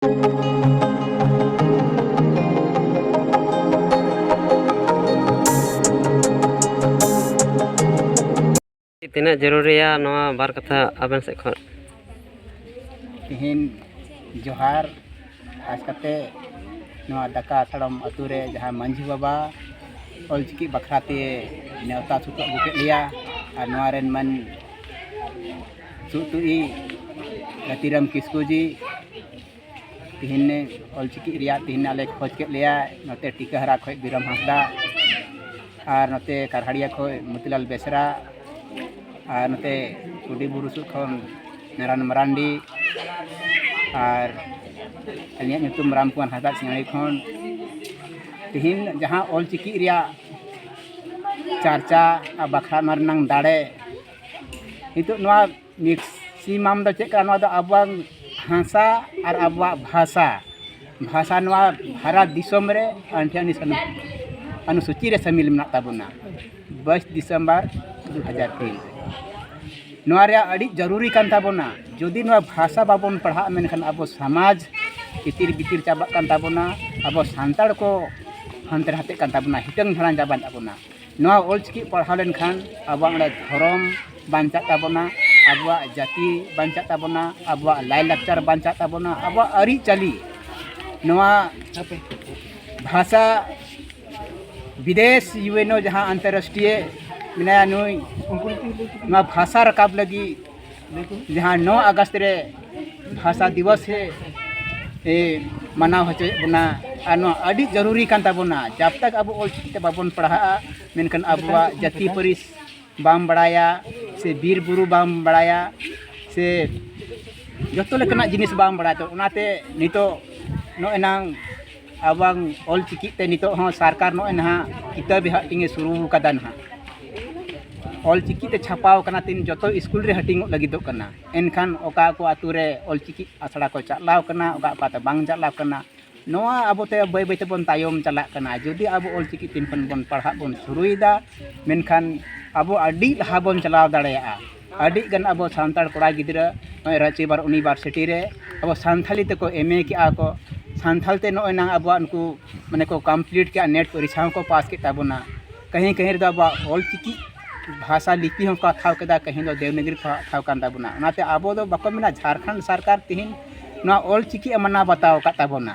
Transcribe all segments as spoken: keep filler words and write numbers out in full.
ᱛᱤᱱᱟᱹᱜ ᱡᱟᱹᱨᱩᱲᱤᱭᱟ ᱱᱚᱣᱟ ᱵᱟᱨ ᱠᱟᱛᱷᱟ ᱟᱵᱮᱱ ᱥᱮᱫ ᱠᱷᱚᱱ? ᱛᱮᱦᱮᱧ ᱡᱚᱦᱟᱨ, ᱠᱷᱟᱥ ᱠᱟᱛᱮ ᱱᱚᱣᱟ ᱫᱟᱠᱟ ᱥᱟᱲᱚᱢ ᱟᱹᱛᱩ ᱨᱮ ᱡᱟᱦᱟᱸ ᱢᱟᱹᱡᱷᱤ ᱵᱟᱵᱟ ᱚᱞᱪᱤᱠᱤ ᱵᱟᱠᱷᱨᱟ ᱛᱮ ᱱᱮᱣᱛᱟ ᱥᱩᱛᱩᱜ ᱟᱹᱜᱩ ᱠᱮᱫ ᱞᱮᱭᱟ, ᱟᱨ ᱱᱚᱣᱟ ᱨᱮᱱ ᱢᱟᱹᱱ ᱥᱩᱛᱩᱜᱤᱡ ᱜᱟᱹᱛᱤᱨᱟᱢ ᱠᱤᱥᱠᱩ ᱡᱤ, ᱛᱤᱦᱤᱧ ᱚᱞᱪᱤᱠᱤ ᱨᱮᱭᱟᱜ ᱛᱤᱦᱤᱧ ᱟᱞᱮ ᱠᱷᱚᱡᱽ ᱠᱮᱫ ᱞᱮᱭᱟ, ᱱᱚᱛᱮ ᱴᱤᱠᱟᱹᱦᱟᱨᱟ ᱠᱷᱚᱡ ᱵᱤᱨᱟᱢ ᱦᱟᱸᱥᱫᱟ, ᱟᱨ ᱱᱚᱛᱮ ᱠᱟᱨᱦᱟᱲᱤᱭᱟ ᱠᱷᱚᱡ ᱢᱚᱛᱤᱞᱟᱞ ᱵᱮᱥᱨᱟ, ᱟᱨ ᱱᱚᱛᱮ ᱠᱩᱰᱤ ᱵᱩᱨᱩ ᱥᱩᱨ ᱠᱷᱚᱱ ᱱᱟᱨᱟᱭᱚᱱ ᱢᱟᱨᱟᱱᱰᱤ, ᱟᱨ ᱟᱹᱞᱤᱧᱟᱜ ᱧᱩᱛᱩᱢ ᱨᱟᱢᱠᱩᱢᱟᱨ ᱦᱟᱸᱥᱫᱟ, ᱥᱤᱝᱲᱤ ᱠᱷᱚᱱ᱾ ᱛᱤᱦᱤᱧ ᱡᱟᱦᱟᱸ ᱚᱞᱪᱤᱠᱤ ᱨᱮᱭᱟᱜ ᱪᱟᱨᱪᱟ ᱟᱨ ᱵᱟᱠᱷᱨᱟ ᱱᱚᱣᱟ ᱨᱮᱱᱟᱝ ᱫᱟᱲᱮ, ᱱᱤᱛᱚᱜ ᱱᱚᱣᱟ ᱢᱮᱠᱥᱤᱢᱟᱢ ᱫᱚ ᱪᱮᱫ ᱠᱟᱱᱟ? ᱱᱚᱣᱟ ᱫᱚ ᱟᱵᱚᱣᱟᱜ ᱵᱷᱟᱥᱟ ᱟᱨ ᱟᱵᱚᱣᱟᱜ ᱵᱷᱟᱥᱟ, ᱵᱷᱟᱥᱟ ᱱᱚᱣᱟ ᱵᱷᱟᱨᱚᱛ ᱫᱤᱥᱚᱢ ᱨᱮ ᱟᱹᱱᱴᱷᱤ ᱟᱹᱱᱤ ᱥᱟᱱ-, ᱚᱱᱩᱥᱩᱪᱤ ᱨᱮ ᱥᱟᱢᱤᱞ ᱢᱮᱱᱟᱜ ᱛᱟᱵᱚᱱᱟ, ᱵᱟᱭᱤᱥ ᱰᱤᱥᱮᱢᱵᱚᱨ ᱫᱩ ᱦᱟᱡᱟᱨ ᱛᱤᱱ ᱨᱮ᱾ ᱱᱚᱣᱟ ᱨᱮᱭᱟᱜ ᱟᱹᱰᱤ ᱡᱟᱹᱨᱩᱨᱤ ᱠᱟᱱ ᱛᱟᱵᱚᱱᱟ᱾ ᱡᱩᱫᱤ ᱱᱚᱣᱟ ᱵᱷᱟᱥᱟ ᱵᱟᱵᱚᱱ ᱯᱟᱲᱦᱟᱜᱼᱟ, ᱢᱮᱱᱠᱷᱟᱱ ᱟᱵᱚ ᱥᱚᱢᱟᱡᱽ ᱤᱛᱤᱨ ᱵᱤᱛᱤᱨ ᱪᱟᱵᱟᱜ ᱠᱟᱱ ᱛᱟᱵᱚᱱᱟ, ᱟᱵᱚ ᱥᱟᱱᱛᱟᱲ ᱠᱚ ᱦᱟᱱᱛᱮ ᱱᱟᱛᱮᱜ ᱠᱟᱱ ᱛᱟᱵᱚᱱᱟ, ᱦᱤᱴᱟᱹᱝ ᱡᱷᱟᱲᱟᱝ ᱪᱟᱵᱟᱜ ᱠᱟᱱ ᱛᱟᱵᱚᱱᱟ᱾ ᱱᱚᱣᱟ ᱚᱞᱪᱤᱠᱤ ᱯᱟᱲᱦᱟᱣ ᱞᱮᱱᱠᱷᱟᱱ ᱟᱵᱚᱣᱟᱜ ᱚᱸᱰᱮ ᱫᱷᱚᱨᱚᱢ ᱵᱟᱧᱪᱟᱜ ᱛᱟᱵᱚᱱᱟ, ᱟᱵᱚᱣᱟᱜ ᱡᱟᱹᱛᱤ ᱵᱟᱧᱪᱟᱜ ᱛᱟᱵᱚᱱᱟ, ᱟᱵᱚᱣᱟᱜ ᱞᱟᱭᱼᱞᱟᱠᱪᱟᱨ ᱵᱟᱧᱪᱟᱜ ᱛᱟᱵᱚᱱᱟ, ᱟᱵᱚᱣᱟᱜ ᱟᱹᱨᱤᱪᱟᱹᱞᱤ, ᱱᱚᱣᱟ ᱵᱷᱟᱥᱟ ᱵᱤᱫᱮᱥ ᱭᱩ ᱮᱱ ᱳ ᱡᱟᱦᱟᱸ ᱟᱱᱛᱚᱨᱨᱟᱥᱴᱨᱤᱭᱚ ᱢᱮᱱᱟᱭᱟ, ᱱᱩᱭ ᱱᱚᱣᱟ ᱵᱷᱟᱥᱟ ᱨᱟᱠᱟᱵ ᱞᱟᱹᱜᱤᱫ ᱡᱟᱦᱟᱸ ᱱᱚ ᱟᱜᱚᱥᱴ ᱨᱮ ᱵᱷᱟᱥᱟ ᱫᱤᱵᱚᱥ ᱮ, ᱮ, ᱢᱟᱱᱟᱣ ᱦᱚᱪᱚᱭᱮᱫ ᱵᱚᱱᱟ, ᱟᱨ ᱱᱚᱣᱟ ᱟᱹᱰᱤ ᱡᱟᱹᱨᱩᱨᱤ ᱠᱟᱱ ᱛᱟᱵᱚᱱᱟ᱾ ᱡᱟᱵ ᱛᱟᱠ ᱟᱵᱚ ᱚᱞᱪᱤᱠᱤ ᱛᱮ ᱵᱟᱵᱚᱱ ᱯᱟᱲᱦᱟᱜᱼᱟ, ᱢᱮᱱᱠᱷᱟᱱ ᱟᱵᱚᱣᱟᱜ ᱡᱟᱹᱛᱤ ᱯᱟᱹᱨᱤᱥ ᱵᱟᱢ ᱵᱟᱲᱟᱭᱟ, ᱥᱮ ᱵᱤᱨ ᱵᱩᱨᱩ ᱵᱟᱢ ᱵᱟᱲᱟᱭᱟ, ᱥᱮ ᱡᱚᱛᱚ ᱞᱮᱠᱟᱱᱟᱜ ᱡᱤᱱᱤᱥ ᱵᱟᱢ ᱵᱟᱲᱟᱭᱟ᱾ ᱛᱚ ᱚᱱᱟᱛᱮ ᱱᱤᱛᱚᱜ ᱱᱚᱜᱼᱚᱭ ᱱᱟᱝ ᱟᱵᱚᱣᱟᱝ ᱚᱞᱪᱤᱠᱤ ᱛᱮ ᱱᱤᱛᱚᱜ ᱦᱚᱸ ᱥᱚᱨᱠᱟᱨ ᱱᱚᱜᱼᱚᱭ ᱱᱟᱦᱟᱜ ᱠᱤᱛᱟᱹᱵ ᱦᱟᱸᱜ ᱛᱤᱧᱮ ᱥᱩᱨᱩ ᱠᱟᱫᱟ ᱱᱟᱦᱟᱜ᱾ ᱚᱞᱪᱤᱠᱤ ᱛᱮ ᱪᱷᱟᱯᱟᱣ ᱠᱟᱱᱟ ᱛᱤᱧ, ᱡᱚᱛᱚ ᱥᱠᱩᱞ ᱨᱮ ᱦᱟᱹᱴᱤᱧᱚᱜ ᱞᱟᱹᱜᱤᱫᱚᱜ ᱠᱟᱱᱟ᱾ ᱮᱱᱠᱷᱟᱱ ᱚᱠᱟ ᱠᱚ ᱟᱛᱳ ᱨᱮ ᱚᱞᱪᱤᱠᱤ ᱟᱥᱲᱟ ᱠᱚ ᱪᱟᱞᱟᱣ ᱠᱟᱱᱟ, ᱚᱠᱟ ᱚᱠᱟᱛᱮ ᱵᱟᱝ ᱪᱟᱞᱟᱣ ᱠᱟᱱᱟ, ᱱᱚᱣᱟ ᱟᱵᱚᱛᱮ ᱵᱟᱹᱭ ᱵᱟᱹᱭ ᱛᱮᱵᱚᱱ ᱛᱟᱭᱚᱢ ᱪᱟᱞᱟᱜ ᱠᱟᱱᱟ᱾ ᱡᱩᱫᱤ ᱟᱵᱚ ᱚᱞᱪᱤᱠᱤ ᱛᱤᱱ ᱠᱷᱚᱱ ᱵᱚᱱ ᱯᱟᱲᱦᱟᱜ ᱵᱚᱱ ᱥᱩᱨᱩᱭᱮᱫᱟ, ᱢᱮᱱᱠᱷᱟᱱ ᱟᱵᱚ ᱟᱹᱰᱤ ᱞᱟᱦᱟ ᱵᱚᱱ ᱪᱟᱞᱟᱣ ᱫᱟᱲᱮᱭᱟᱜᱼᱟ᱾ ᱟᱹᱰᱤ ᱜᱟᱱ ᱟᱵᱚ ᱥᱟᱱᱛᱟᱲ ᱠᱚᱲᱟ ᱜᱤᱫᱽᱨᱟᱹ ᱱᱚᱜᱼᱚᱭ ᱨᱟᱸᱪᱤ ᱵᱟᱨ ᱤᱭᱩᱱᱤᱵᱷᱟᱨᱥᱤᱴᱤ ᱨᱮ ᱟᱵᱚ ᱥᱟᱱᱛᱷᱟᱞᱤ ᱛᱮᱠᱚ ᱮᱢ ᱮ ᱠᱮᱜᱼᱟ ᱠᱚ, ᱥᱟᱱᱛᱷᱟᱞ ᱛᱮ ᱱᱚᱜᱼᱚᱭ ᱱᱟᱝ ᱟᱵᱚᱣᱟᱜ ᱱᱩᱠᱩ ᱢᱟᱱᱮ ᱠᱚ ᱠᱚᱢᱯᱞᱤᱴ ᱠᱮᱜᱼᱟ, ᱱᱮᱴ ᱯᱚᱨᱤᱠᱷᱟ ᱦᱚᱸᱠᱚ ᱯᱟᱥ ᱠᱮᱫ ᱛᱟᱵᱚᱱᱟ᱾ ᱠᱟᱹᱦᱤ ᱠᱟᱹᱦᱤ ᱨᱮᱫᱚ ᱟᱵᱚᱣᱟᱜ ᱚᱞ ᱪᱤᱠᱤ ᱵᱷᱟᱥᱟ ᱞᱤᱯᱤ ᱦᱚᱸᱠᱚ ᱦᱟᱛᱟᱣ ᱠᱮᱫᱟ, ᱠᱟᱹᱦᱤ ᱫᱚ ᱫᱮᱵᱽᱱᱟᱜᱽᱨᱤ ᱠᱚ ᱦᱟᱛᱟᱣ ᱠᱟᱱ ᱛᱟᱵᱚᱱᱟ᱾ ᱚᱱᱟᱛᱮ ᱟᱵᱚ ᱫᱚ ᱵᱟᱠᱚ ᱢᱮᱱᱟ ᱡᱷᱟᱲᱠᱷᱚᱸᱰ ᱥᱚᱨᱠᱟᱨ ᱛᱤᱦᱤᱧ ᱱᱚᱣᱟ ᱚᱞ ᱪᱤᱠᱤ ᱮ ᱢᱟᱱᱟᱣ ᱵᱟᱛᱟᱣ ᱟᱠᱟᱫ ᱛᱟᱵᱚᱱᱟ,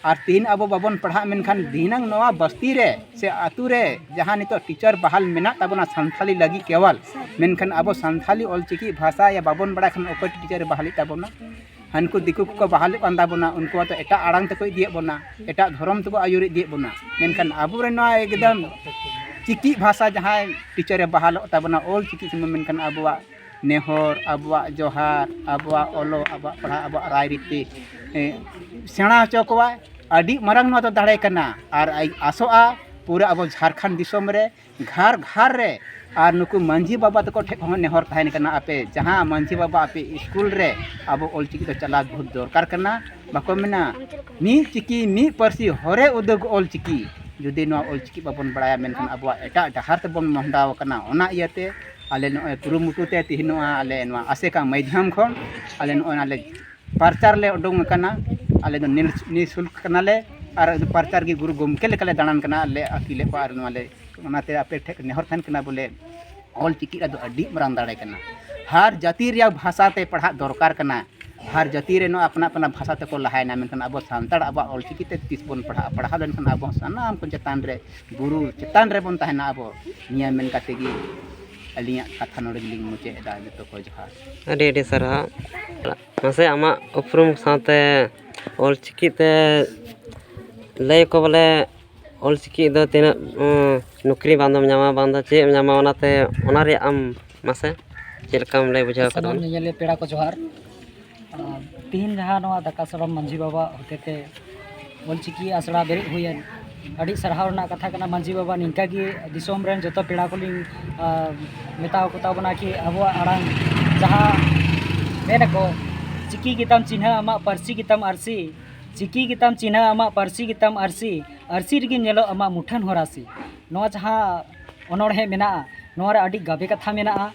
ᱟᱨ ᱛᱤᱦᱤᱧ ᱟᱵᱚ ᱵᱟᱵᱚᱱ ᱯᱟᱲᱦᱟᱜ, ᱢᱮᱱᱠᱷᱟᱱ ᱫᱷᱤᱱᱟᱹᱝ ᱱᱚᱣᱟ ᱵᱟᱥᱛᱤ ᱨᱮ ᱥᱮ ᱟᱹᱛᱩ ᱨᱮ ᱡᱟᱦᱟᱸ ᱱᱤᱛᱚᱜ ᱴᱤᱪᱟᱨ ᱵᱟᱦᱟᱞ ᱢᱮᱱᱟᱜ ᱛᱟᱵᱚᱱᱟ ᱥᱟᱱᱛᱷᱟᱞᱤ ᱞᱟᱹᱜᱤᱫ ᱠᱮᱣᱟᱞ, ᱢᱮᱱᱠᱷᱟᱱ ᱟᱵᱚ ᱥᱟᱱᱛᱷᱟᱞᱤ ᱚᱞ ᱪᱤᱠᱤ ᱵᱷᱟᱥᱟ ᱭᱟ ᱵᱟᱵᱚᱱ ᱵᱟᱲᱟᱭ ᱠᱷᱟᱱ ᱚᱠᱚᱭ ᱴᱤᱪᱟᱨᱮ ᱵᱟᱦᱟᱞᱮᱫ ᱛᱟᱵᱚᱱᱟ? ᱦᱟᱱᱠᱩ ᱫᱤᱠᱩ ᱠᱚᱠᱚ ᱵᱟᱦᱟᱞᱚᱜ ᱠᱟᱱ ᱛᱟᱵᱚᱱᱟ, ᱩᱱᱠᱩ ᱟᱛᱚ ᱮᱴᱟᱜ ᱟᱲᱟᱝ ᱛᱮᱠᱚ ᱤᱫᱤᱭᱮᱫ ᱵᱚᱱᱟ, ᱮᱴᱟᱜ ᱫᱷᱚᱨᱚᱢ ᱛᱮᱠᱚ ᱟᱹᱭᱩᱨ ᱤᱫᱤᱭᱮᱫ ᱵᱚᱱᱟ᱾ ᱢᱮᱱᱠᱷᱟᱱ ᱟᱵᱚᱨᱮᱱ ᱱᱚᱣᱟ ᱮᱠᱫᱚᱢ ᱪᱤᱠᱤ ᱵᱷᱟᱥᱟ ᱡᱟᱦᱟᱸᱭ ᱴᱤᱪᱟᱨᱮ ᱵᱟᱦᱟᱞᱚᱜ ᱛᱟᱵᱚᱱᱟ, ᱚᱞ ᱪᱤᱠᱤ ᱥᱚᱢᱚᱭ, ᱢᱮᱱᱠᱷᱟᱱ ᱟᱵᱚᱣᱟᱜ ᱱᱮᱦᱚᱨ, ᱟᱵᱚᱣᱟᱜ ᱡᱚᱦᱟᱨ, ᱟᱵᱚᱣᱟᱜ ᱚᱞᱚᱜ, ᱟᱵᱚᱣᱟᱜ ᱯᱟᱲᱦᱟᱜ, ᱟᱵᱚᱣᱟᱜ ᱨᱟᱭᱨᱤᱛᱤ, ᱮ, ᱥᱮᱬᱟ ᱦᱚᱪᱚ ᱠᱚᱣᱟᱭ᱾ ᱟᱹᱰᱤ ᱢᱟᱨᱟᱝ ᱱᱚᱣᱟ ᱫᱚ ᱫᱟᱲᱮ ᱠᱟᱱᱟ᱾ ᱟᱨ ᱟᱭ ᱟᱥᱚᱜᱼᱟ ᱯᱩᱨᱟᱹ ᱟᱵᱚ ᱡᱷᱟᱲᱠᱷᱚᱸᱰ ᱫᱤᱥᱚᱢ ᱨᱮ ᱜᱷᱟᱨ ᱜᱷᱟᱨ ᱨᱮ ᱟᱨ ᱱᱩᱠᱩ ᱢᱟᱹᱡᱷᱤ ᱵᱟᱵᱟ ᱛᱟᱠᱚ ᱴᱷᱮᱱ ᱠᱷᱚᱱ ᱦᱚᱸ ᱱᱮᱦᱚᱨ ᱛᱟᱦᱮᱱ ᱠᱟᱱᱟ, ᱟᱯᱮ ᱡᱟᱦᱟᱸ ᱢᱟᱹᱡᱷᱤ ᱵᱟᱵᱟ ᱟᱯᱮ ᱥᱠᱩᱞ ᱨᱮ ᱟᱵᱚ ᱚᱞ ᱪᱤᱠᱤ ᱫᱚ ᱪᱟᱞᱟᱣ ᱵᱚᱦᱩᱛ ᱫᱚᱨᱠᱟᱨ ᱠᱟᱱᱟ᱾ ᱵᱟᱠᱚ ᱢᱮᱱᱟ ᱢᱤᱫ ᱪᱤᱠᱤ ᱢᱤᱫ ᱯᱟᱹᱨᱥᱤ ᱦᱚᱨᱮ ᱩᱫᱩᱜᱽ ᱚᱞ ᱪᱤᱠᱤ᱾ ᱡᱩᱫᱤ ᱱᱚᱣᱟ ᱚᱞ ᱪᱤᱠᱤ ᱵᱟᱵᱚᱱ ᱵᱟᱲᱟᱭᱟ, ᱢᱮᱱᱠᱷᱟᱱ ᱟᱵᱚᱣᱟᱜ ᱮᱴᱟᱜ ᱰᱟᱦᱟᱨ ᱛᱮᱵᱚᱱ ᱢᱚᱦᱰᱟᱣ ᱟᱠᱟᱱᱟ᱾ ᱚᱱᱟ ᱤᱭᱟᱹᱛᱮ ᱟᱞᱮ ᱱᱚᱜᱼᱚᱭ ᱠᱩᱨᱩᱢᱩᱴᱩ ᱛᱮ ᱛᱤᱦᱤᱧ ᱱᱚᱣᱟ ᱟᱞᱮ ᱱᱚᱣᱟ ᱟᱥᱮᱠᱟ ᱢᱟᱫᱽᱫᱷᱚᱢ ᱠᱷᱚᱱ ᱟᱞᱮ ᱱᱚᱜᱼᱚᱭ ᱱᱟᱞᱮ ᱯᱨᱚᱪᱟᱨ ᱞᱮ ᱩᱰᱩᱝ ᱟᱠᱟᱱᱟ᱾ ᱟᱞᱮ ᱫᱚ ᱱᱤᱞ-, ᱱᱤᱥᱩᱞᱠ ᱠᱟᱱᱟᱞᱮ ᱟᱨ ᱯᱨᱚᱪᱟᱨ ᱜᱮ ᱜᱩᱨᱩ ᱜᱚᱢᱠᱮ ᱞᱮᱠᱟᱞᱮ ᱫᱟᱬᱟᱱ ᱠᱟᱱᱟ᱾ ᱟᱞᱮ ᱟᱹᱠᱤᱞᱮᱫ ᱠᱚᱣᱟ ᱟᱨ ᱱᱚᱣᱟ ᱞᱮ, ᱚᱱᱟᱛᱮ ᱟᱯᱮ ᱴᱷᱮᱱ ᱱᱮᱦᱚᱨ ᱛᱟᱦᱮᱱ ᱠᱟᱱᱟ ᱵᱚᱞᱮ ᱚᱞ ᱪᱤᱠᱤ ᱨᱮᱫᱚ ᱟᱹᱰᱤ ᱢᱟᱨᱟᱝ ᱫᱟᱲᱮ ᱠᱟᱱᱟ᱾ ᱦᱟᱨ ᱡᱟᱹᱛᱤ ᱨᱮᱭᱟᱜ ᱵᱷᱟᱥᱟ ᱛᱮ ᱯᱟᱲᱦᱟᱜ ᱫᱚᱨᱠᱟᱨ ᱠᱟᱱᱟ᱾ ᱦᱟᱨ ᱡᱟᱹᱛᱤ ᱨᱮ ᱱᱚᱣᱟ ᱟᱯᱱᱟ ᱟᱯᱱᱟ ᱵᱷᱟᱥᱟ ᱛᱮᱠᱚ ᱞᱟᱦᱟᱭᱮᱱᱟ, ᱢᱮᱱᱠᱷᱟᱱ ᱟᱵᱚ ᱥᱟᱱᱛᱟᱲ ᱟᱵᱚᱣᱟᱜ ᱚᱞ ᱪᱤᱠᱤ ᱛᱮ ᱛᱤᱥ ᱵᱚᱱ ᱯᱟᱲᱦᱟᱜᱼᱟ? ᱯᱟᱲᱦᱟᱣ ᱞᱮᱱᱠᱷᱟᱱ ᱟᱵᱚ ᱥᱟᱱᱟᱢ ᱠᱚ ᱪᱮᱛᱟᱱ ᱨᱮ ᱵᱩᱨᱩ ᱪᱮᱛᱟᱱ ᱨᱮᱵᱚᱱ ᱛᱟᱦᱮᱱᱟ ᱟᱵᱚ᱾ ᱱᱤᱭᱟᱹ ᱢᱮᱱ ᱠᱟᱛᱮ ᱜᱮ ᱟᱹᱞᱤᱧᱟᱜ ᱠᱟᱛᱷᱟ ᱱᱚᱰᱮ ᱜᱮᱞᱤᱧ ᱢᱩᱪᱟᱹᱫ ᱮᱫᱟ᱾ ᱡᱚᱛᱚ ᱠᱚ ᱡᱚᱦᱟᱨ᱾ ᱟᱹᱰᱤ ᱟᱹᱰᱤ ᱥᱟᱨᱦᱟᱣ᱾ ᱢᱟᱥᱮ ᱟᱢᱟᱜ ᱩᱯᱨᱩᱢ ᱥᱟᱶᱛᱮ ᱚᱞ ᱪᱤᱠᱤ ᱛᱮ ᱞᱟᱹᱭ ᱟᱠᱚ ᱵᱚᱞᱮ ᱚᱞ ᱪᱤᱠᱤ ᱫᱚ ᱛᱤᱱᱟᱹᱜ, ᱩᱸ, ᱱᱚᱠᱨᱤ ᱵᱟᱝ ᱫᱚᱢ ᱧᱟᱢᱟ, ᱵᱟᱝ ᱫᱚ ᱪᱮᱫ ᱮᱢ ᱧᱟᱢᱟ, ᱚᱱᱟᱛᱮ ᱚᱱᱟ ᱨᱮᱭᱟᱜ ᱟᱢ ᱢᱟᱥᱮ ᱪᱮᱫ ᱞᱮᱠᱟᱢ ᱞᱟᱹᱭ ᱵᱩᱡᱷᱟᱹᱣ ᱠᱟᱫᱟ? ᱥᱟᱱᱟᱢ ᱧᱮᱧᱮᱞᱤᱭᱟᱹ ᱯᱮᱲᱟ ᱠᱚ ᱡᱚᱦᱟᱨ᱾ ᱟᱨ ᱛᱤᱦᱤᱧ ᱡᱟᱦᱟᱸ ᱱᱚᱣᱟ ᱫᱟᱠᱟ ᱥᱟᱨᱟᱢ ᱢᱟᱹᱡᱷᱤ ᱵᱟᱵᱟ ᱦᱚᱛᱮᱛᱮ ᱚᱞᱪᱤᱠᱤ ᱟᱥᱲᱟ ᱵᱮᱨᱮᱫ ᱦᱩᱭᱮᱱ, ᱟᱹᱰᱤ ᱥᱟᱨᱦᱟᱣ ᱨᱮᱱᱟᱜ ᱠᱟᱛᱷᱟ ᱠᱟᱱᱟ᱾ ᱢᱟᱹᱡᱷᱤ ᱵᱟᱵᱟ, ᱱᱤᱝᱠᱟ ᱜᱮ ᱫᱤᱥᱚᱢ ᱨᱮᱱ ᱡᱚᱛᱚ ᱯᱮᱲᱟ ᱠᱚᱞᱤᱧ, ᱟᱨ, ᱢᱮᱛᱟ ᱠᱚ ᱛᱟᱵᱚᱱᱟ ᱠᱤ ᱟᱵᱚᱣᱟᱜ ᱟᱲᱟᱝ ᱡᱟᱦᱟᱸ ᱢᱮᱱᱟᱠᱚ, "ᱪᱤᱠᱤ ᱜᱮᱛᱟᱢ ᱪᱤᱱᱦᱟᱹ ᱟᱢᱟᱜ, ᱯᱟᱹᱨᱥᱤ ᱜᱮᱛᱟᱢ ᱟᱹᱨᱥᱤ, ᱪᱤᱠᱤ ᱜᱮᱛᱟᱢ ᱪᱤᱱᱦᱟᱹ ᱟᱢᱟᱜ, ᱯᱟᱹᱨᱥᱤ ᱜᱮᱛᱟᱢ ᱟᱹᱨᱥᱤ, ᱟᱹᱨᱥᱤ ᱨᱮᱜᱮ ᱧᱮᱞᱚᱜ ᱟᱢᱟᱜ ᱢᱩᱴᱷᱟᱹᱱ ᱦᱚᱨᱟᱥᱤ᱾" ᱱᱚᱣᱟ ᱡᱟᱦᱟᱸ ᱚᱱᱚᱬᱦᱮ ᱢᱮᱱᱟᱜᱼᱟ, ᱱᱚᱣᱟ ᱨᱮ ᱟᱹᱰᱤ ᱜᱟᱵᱮ ᱠᱟᱛᱷᱟ ᱢᱮᱱᱟᱜᱼᱟ᱾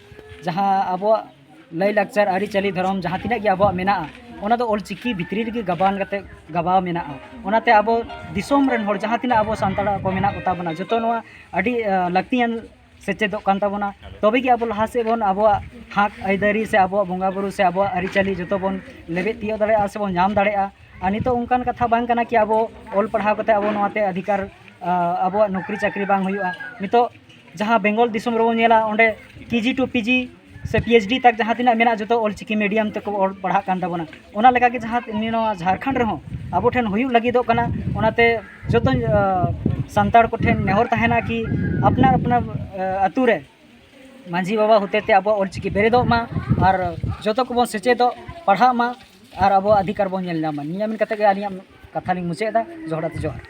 ᱡᱟᱦᱟᱸ ᱟᱵᱚᱣᱟᱜ ᱞᱟᱭᱼᱞᱟᱠᱪᱟᱨ, ᱟᱹᱨᱤᱪᱟᱹᱞᱤ, ᱫᱷᱚᱨᱚᱢ ᱡᱟᱦᱟᱸ ᱛᱤᱱᱟᱹᱜ ᱜᱮ ᱟᱵᱚᱣᱟᱜ ᱢᱮᱱᱟᱜᱼᱟ, ᱚᱱᱟ ᱫᱚ ᱚᱞᱪᱤᱠᱤ ᱵᱷᱤᱛᱨᱤ ᱨᱮᱜᱮ ᱜᱟᱵᱟᱱ ᱠᱟᱛᱮ ᱜᱟᱵᱟᱣ ᱢᱮᱱᱟᱜᱼᱟ᱾ ᱚᱱᱟᱛᱮ ᱟᱵᱚ ᱫᱤᱥᱚᱢ ᱨᱮᱱ ᱦᱚᱲ ᱡᱟᱦᱟᱸ ᱛᱤᱱᱟᱹᱜ ᱟᱵᱚ ᱥᱟᱱᱛᱟᱲ ᱠᱚ ᱢᱮᱱᱟᱜ ᱠᱚᱛᱟ ᱵᱚᱱᱟ, ᱡᱚᱛᱚ ᱱᱚᱣᱟ ᱟᱹᱰᱤ ᱞᱟᱹᱠᱛᱤᱭᱟᱱ ᱥᱮᱪᱮᱫᱚᱜ ᱠᱟᱱ ᱛᱟᱵᱚᱱᱟ᱾ ᱛᱚᱵᱮ ᱜᱮ ᱟᱵᱚ ᱞᱟᱦᱟ ᱥᱮᱫ ᱵᱚᱱ ᱟᱵᱚᱣᱟᱜ ᱦᱟᱠ ᱟᱹᱭᱫᱟᱹᱨᱤ ᱥᱮ ᱟᱵᱚᱣᱟᱜ ᱵᱚᱸᱜᱟ ᱵᱩᱨᱩ ᱥᱮ ᱟᱵᱚᱣᱟᱜ ᱟᱹᱨᱤᱪᱟᱹᱞᱤ ᱡᱚᱛᱚ ᱵᱚᱱ ᱞᱮᱵᱮᱫ ᱛᱤᱭᱳᱜ ᱫᱟᱲᱮᱭᱟᱜᱼᱟ ᱥᱮ ᱵᱚᱱ ᱧᱟᱢ ᱫᱟᱲᱮᱭᱟᱜᱼᱟ᱾ ᱟᱨ ᱱᱤᱛᱚᱜ ᱚᱱᱠᱟᱱ ᱠᱟᱛᱷᱟ ᱵᱟᱝ ᱠᱟᱱᱟ ᱠᱤ ᱟᱵᱚ ᱚᱞ ᱯᱟᱲᱦᱟᱣ ᱠᱟᱛᱮ ᱟᱵᱚ ᱱᱚᱣᱟᱛᱮ ᱚᱫᱷᱤᱠᱟᱨ, ᱟᱵᱚᱣᱟᱜ ᱱᱚᱠᱨᱤ ᱪᱟᱹᱠᱨᱤ ᱵᱟᱝ ᱦᱩᱭᱩᱜᱼᱟ᱾ ᱱᱤᱛᱚᱜ ᱡᱟᱦᱟᱸ ᱵᱮᱝᱜᱚᱞ ᱫᱤᱥᱚᱢ ᱨᱮᱵᱚᱱ ᱧᱮᱞᱟ, ᱚᱸᱰᱮ ᱠᱮᱡᱤ ᱴᱩ ᱯᱤᱡᱤ ᱥᱮ ᱯᱤ ᱮᱭᱤᱪ ᱰᱤ ᱛᱟᱠ ᱡᱟᱦᱟᱸ ᱛᱤᱱᱟᱹᱜ ᱢᱮᱱᱟᱜᱼᱟ, ᱡᱚᱛᱚ ᱚᱞᱪᱤᱠᱤ ᱢᱤᱰᱤᱭᱟᱢ ᱛᱮᱠᱚ ᱚᱞ ᱯᱟᱲᱦᱟᱜ ᱠᱟᱱ ᱛᱟᱵᱚᱱᱟ᱾ ᱚᱱᱟ ᱞᱮᱠᱟᱜᱮ ᱡᱟᱦᱟᱸ ᱱᱤᱭᱟᱹ ᱱᱚᱣᱟ ᱡᱷᱟᱲᱠᱷᱚᱸᱰ ᱨᱮᱦᱚᱸ ᱟᱵᱚ ᱴᱷᱮᱱ ᱦᱩᱭᱩᱜ ᱞᱟᱹᱜᱤᱫᱚᱜ ᱠᱟᱱᱟ᱾ ᱚᱱᱟᱛᱮ ᱡᱚᱛᱚ ᱥᱟᱱᱛᱟᱲ ᱠᱚᱴᱷᱮᱱ ᱱᱮᱦᱚᱨ ᱛᱟᱦᱮᱱᱟ ᱠᱤ ᱟᱯᱱᱟᱨ ᱟᱯᱱᱟᱨ ᱟᱹᱛᱩ ᱨᱮ ᱢᱟᱹᱡᱷᱤ ᱵᱟᱵᱟ ᱦᱚᱛᱮᱛᱮ ᱟᱵᱚᱣᱟᱜ ᱚᱞᱪᱤᱠᱤ ᱵᱮᱨᱮᱫᱚᱜ ᱢᱟ ᱟᱨ ᱡᱚᱛᱚ ᱠᱚᱵᱚᱱ ᱥᱮᱪᱮᱫᱚᱜ, ᱯᱟᱲᱦᱟᱜ ᱢᱟ ᱟᱨ ᱟᱵᱚᱣᱟᱜ ᱚᱫᱷᱤᱠᱟᱨ ᱵᱚᱱ ᱧᱮᱞ ᱧᱟᱢ ᱢᱟ᱾ ᱱᱤᱭᱟᱹ ᱢᱮᱱ ᱠᱟᱛᱮ ᱜᱮ ᱟᱹᱞᱤᱧᱟᱜ ᱠᱟᱛᱷᱟ ᱞᱤᱧ ᱢᱩᱪᱟᱹᱫ ᱮᱫᱟ᱾ ᱡᱚᱦᱟᱨ ᱟᱛᱮ ᱡᱚᱦᱟᱨ᱾